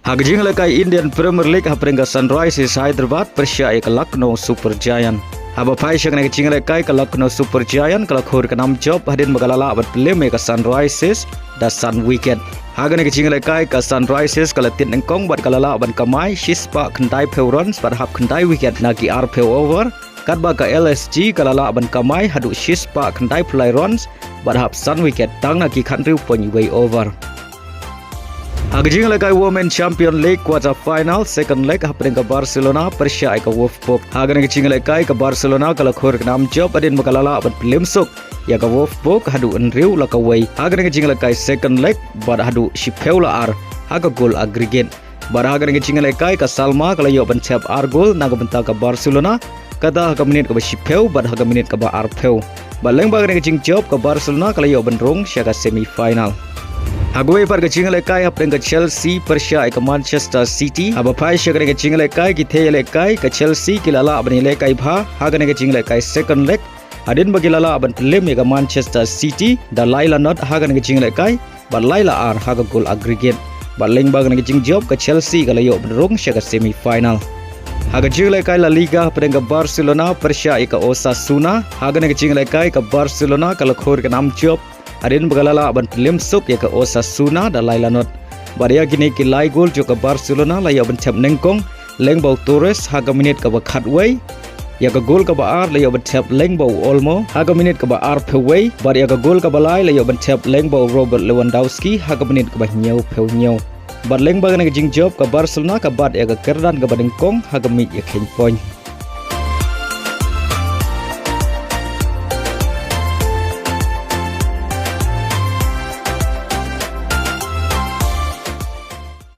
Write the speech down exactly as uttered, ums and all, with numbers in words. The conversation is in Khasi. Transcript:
Ha ka jingïalehkai Indian Premier League hapdeng ka Sunrisers Hyderabad pyrshah ïa ka Lucknow Super Giant. Haba phai sha kane ka jingïalehkai ka Lucknow Super Giant ka la khur ka nam jop hadien ba ka la lah ban pynlem ïa ka Sunrisers da san wicket. Ha kane ka jingïalehkai ka Sunrisers ka la tied nyngkong bad ka la lah ban kamai shispah khyndai phew runs bad hap khyndai wicket na ki arphew over. Katba ka L S G ka la lah ban kamai haduh shispah khyndai phew lai runs bad hap san wicket tang na ki khathynriew point wei over. Ha ka jingïalehkai Women Champion League quarter final second leg hapdeng ka Barcelona pyrshah ïa ka Wolfsburg. Ha kane ka jingïalehkai ka Barcelona ka la khur ka nam jop hadien ba ka la lah ban pynlem suk ïa ka Wolfsburg haduh hynriew la ka wei ha kane ka jingïalehkai second leg bad haduh shiphew la ar ha ka goal aggregate. Bad ha kane ka jingïalehkai ka Salma ka la ïoh ban thep ar goal na ka bynta ka Barcelona, kata ha ka minit kaba shiphew bad ha ka minit kaba arphew. Bad lyngba kane ka jingjop ka Barcelona ka la ïoh ban rung sha ka semi final. Ha kawei pat ka jingïalehkai hapdeng ka Chelsea pyrshah ïa ka Manchester City. Haba phai sha kane ka jingïalehkai ki thei ïalehkai ka Chelsea ki la lah ban ïalehkai bha ha kane ka jingïalehkai second leg hadien ba ki la lah ban pynlem ïa ka Manchester City da lai la not ha kane ka jingïalehkai bad lai la ar ha ka goal aggregate. Bad lyngba kane ka jingjop ka Chelsea ka la ïoh ban rung sha ka semi final. Ha ka jingïalehkai La Liga hapdeng ka Barcelona pyrshah ïa ka Osasuna. Ha kane ka jingïalehkai ka Barcelona ka la khur ka nam jop hadien ba ka la lah ban pynlem suk ïa ka Osasuna da lai la not. Bad ïa kine ki lai goal jong ka Barcelona la ïoh ban thep nyngkong lyngba u Torres ha ka minit kaba khatwei. Ïa ka goal kaba ar la ïoh ban thep lyngba u Olmo ha ka minit kaba arphew wei bad ïa ka goal kaba lai la ïoh ban thep lyngba u Robert Lewandowski ha ka minit kaba hynñiewphew hynñiew. Bad lyngba kane ka jingjop ka Barcelona ka bat ïa ka kyrdan kaba nyngkong ha ka miej ïa kheiñ point.